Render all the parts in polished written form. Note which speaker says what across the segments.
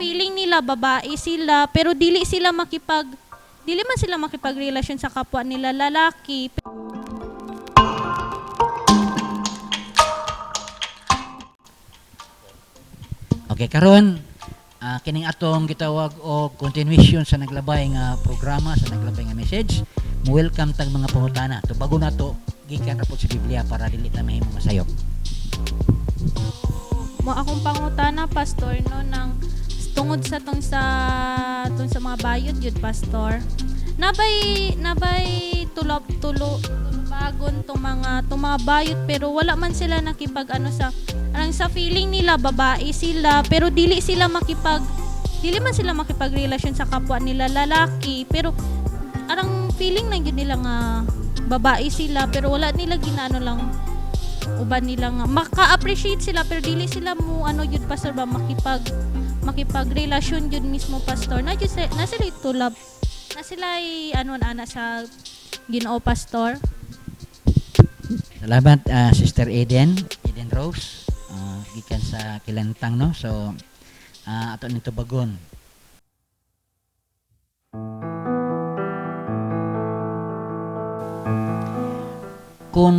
Speaker 1: feeling nila babae sila, pero dili sila makipag dili man sila makipagrelasyon sa kapwa nila lalaki.
Speaker 2: Okay, karon kining atong gitawag og continuation sa naglabay nga programa, sa naglabay nga message. Mo welcome tag mga pangutana. Tubago nato gikan ra pod sa Biblia para dili ta mahimo masayop.
Speaker 1: Mo akong pangutana, pastor, no, nang tungod sa tong sa mga bayot yun, pastor. Nabay tulop tulo tulubagon tong mga bayot, pero wala man sila nakipag ano sa ang sa feeling nila babae sila, pero dili man sila makipagrelasyon sa kapwa nila lalaki, pero arang feeling lang yun nila nga babae sila, pero wala nila ginaano lang uban nila nga maka-appreciate sila, pero dili sila mo ano yun, pastor, ba makipagrelasyon yun mismo, pastor, na jud na sila tulab na sila ay, ano ana sa Ginoo, pastor.
Speaker 2: Salamat, Sister Eden, Eden Rose, gikan sa Kilantang, no. So ato ning tubagon. Kung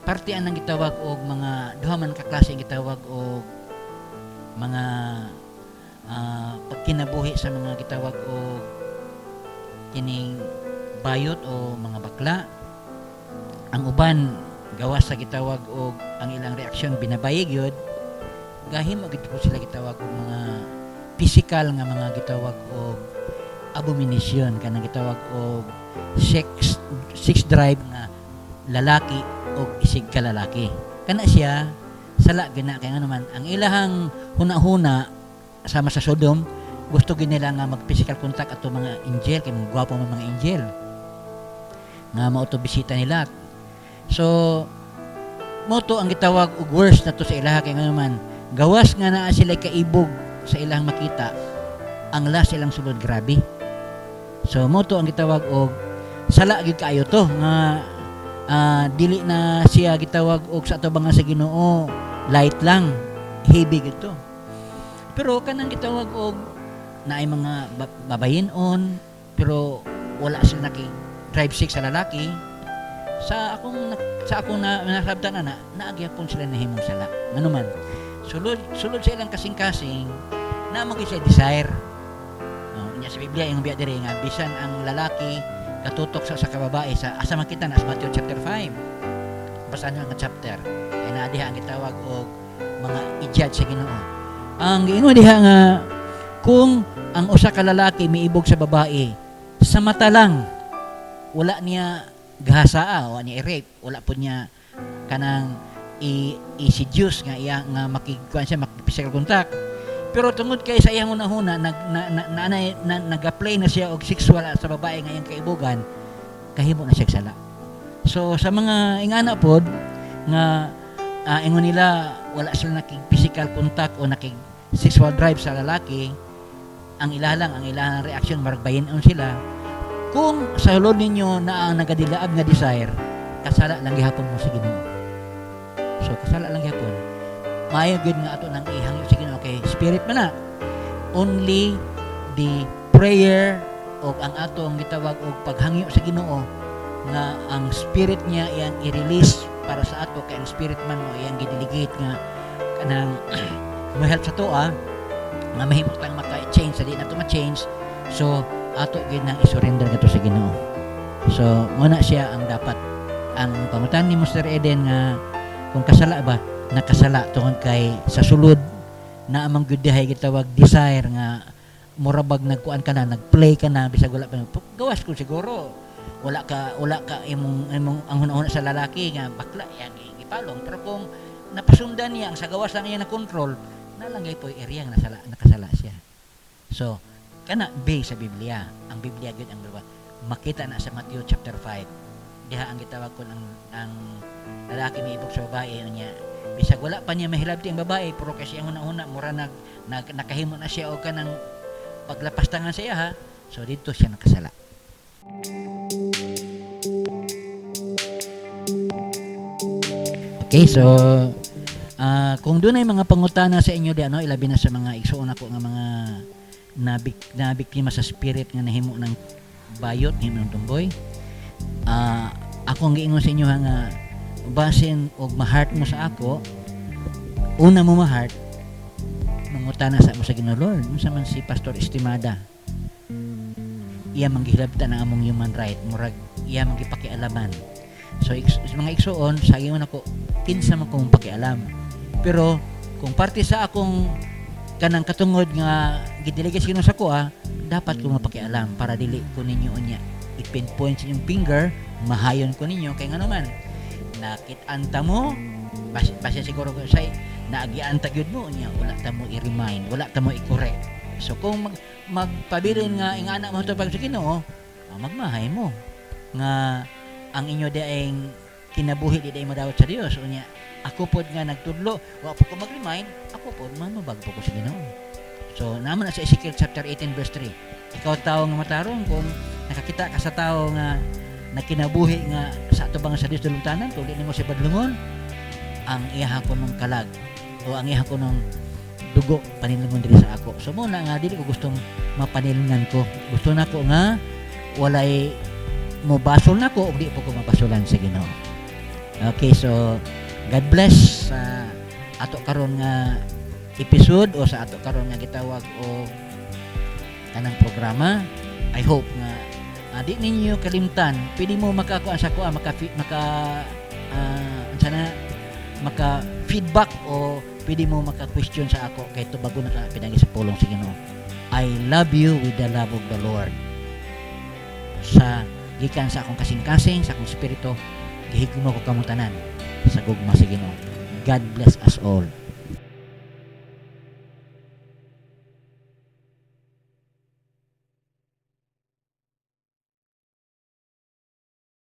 Speaker 2: parte anang gitawag og mga duha man ka klase ang gitawag og mga pagkinabuhi sa mga gitawag og kining bayot o mga bakla, ang uban gawas sa gitawag og ang ilang reaksyon binabayig yun, gahimo gid po sila gitawag og mga physical nga mga gitawag og abomination, kanang gitawag og sex sex drive nga lalaki og isig ka lalaki. Kana siya sala gina, kay ngano man ang ilahang huna-huna sama sa Sodom, gusto gid nila nga mag physical contact ato mga angel, kay mga gwapo man mga angel nga mao to bisita nila. So mo to ang gitawag og worst na to sa ilaha, kay ngano man gawas nga naa sila kaibog sa ilang makita, ang last ilang sulod grabe. So mo to ang gitawag og sala gyud kaayo to nga dili na siya gitawag og sa atubangan sa Ginoo light lang, heavy gyud to. Pero kanang gitawag og naay mga babayin-on pero wala sila naki drive sex sa lalaki, sa akong na, nasabtan ana, naagyapon sila nahimong sala, ngano man sulod sulod sa ilang kasing-kasing na mo siya desire, no? Nya sa Biblia yung biya diri nga bisan ang lalaki katutok sa kababae sa asa makita na sa Matthew chapter 5. Basta nyo ang chapter kay naa diha ang gitawag og mga i-judge sa Ginoo. Ang giingon diha nga kung ang usa ka lalaki miibog sa babae sa mata lang, wala niya gahasaa, wala niya i-rape, wala po niya kanang i-seduce nga iya nga makigkuan siya, makiphysical contact, pero tungod kay sa iyang hunahuna nag na, na, na, na, na, nag-apply na siya og sexual sa babae nga iyang kaibugan, kahimo na siya sala. So sa mga ingana pod nga ingon nila wala sila nakig physical contact o nakig sexual drive sa lalaki, ang ila lang ang ilang reaction marag bayin-on sila, kung sa sulod ninyo na ang nagadilaab nga desire, kasala lang gihapon mo sa Ginoo. So kasala lang gihapon. Maayo gyud nga ato nang ihangyo sa Ginoo kay spirit man na. Only the prayer o ang atong gitawag og paghangyo sa Ginoo nga ang spirit niya iyang i-release para sa ato, kay ang spirit man mo iyang gidelegate nga kanang mo help sa toa nga mahimo tang maka-change sa di na to ma-change. So ato gyud nang i-surrender kadto sa Ginoo. So mo na siya ang dapat ang pangutan ni Mr. Eden nga kung kasala ba, nakasala tungod kay sa sulod na amang gyud dihay gitawag desire nga murabag nagkuan ka na, nagplay ka na bisag wala pa. Gawas ko siguro wala ka imong imong ang hunahuna sa lalaki nga bakla yang gipalong, pero kung napasundan niya ang sa gawas lang iya na control na lang po area nga nasala, nakasala siya. So kana base sa Biblia. Ang Biblia gyud ang dua makita na sa Matthew chapter 5 diha ang gitawag kon ang lalaki miibog sa babae niya, bisag wala pa niya mahilabti ang babae, pero kasi ang una-una mura nag, nag nakahimo na siya og kanang paglapastangan sa iya ha. So dito siya nakasala. Okay, so Kung dunay mga pangutana sa inyo di ano, ilabi na sa mga igsuon ako nga mga nabiktima sa spirit nga nahimo ng bayot, nahimo ng tumboy. Ako ang giingon sa inyo ha, nga basin og ma-heart mo sa ako, una mo ma-heart, mangutana sa mo sa Ginoo, "Lord, unsa man si Pastor Estimada?" Iya man gihilabtan ang among human right, murag iya man gipakialaman. So mga igsuon, sa ingon ako, kinsa man kong pakialam. Pero kung parte sa akong kanang katungod nga gidelegate sa Ginoo sa akoa, dapat ko mapakialam para dili ko ninyo unya i-pinpoint sa inyong finger, mahayon ko ninyo kay ngano man nakit-an ta mo, base siguro ko say naagian ta gyud mo, unya wala ta mo i-remind, wala ta mo i-correct. So kung magpabilin nga ingana mo to pag sa Ginoo, magmahay mo nga ang inyo diayng kinabuhi di day madawat sa Dios. Unya ako pod nga nagtudlo, wa po ko mag-remind, ako pod mamabag po ko sa Ginoo. So naman na sa Ezekiel chapter 18 verse 3, ikaw tao nga matarong, kung nakakita ka sa tao nga nakinabuhi nga sa atubang sa Dios dalungtanan, kung di nimo siya badlungon, ang iyaha kunong kalag o ang iyaha kunong dugo panilngon diri sa ako. So mo na nga dili ko gustong mapanilngan ko. Gusto nako nga walay mo basol nako ug di po ko mabasulan sa Ginoo. Okay, so God bless sa ato karon nga episode o sa ato karon nga gitawag o kanang programa. I hope nga di ninyo kalimtan, pwede mo makakuan sa kuan, maka maka unsa na, maka feedback o pwede mo maka question sa ako kay tubago na ka pinagi sa pulong sa Ginoo. I love you with the love of the Lord. Sa gikan sa akong kasing-kasing, sa akong espiritu, gihigugma ko kamong tanan sa gugma sa Ginoo. God bless us all.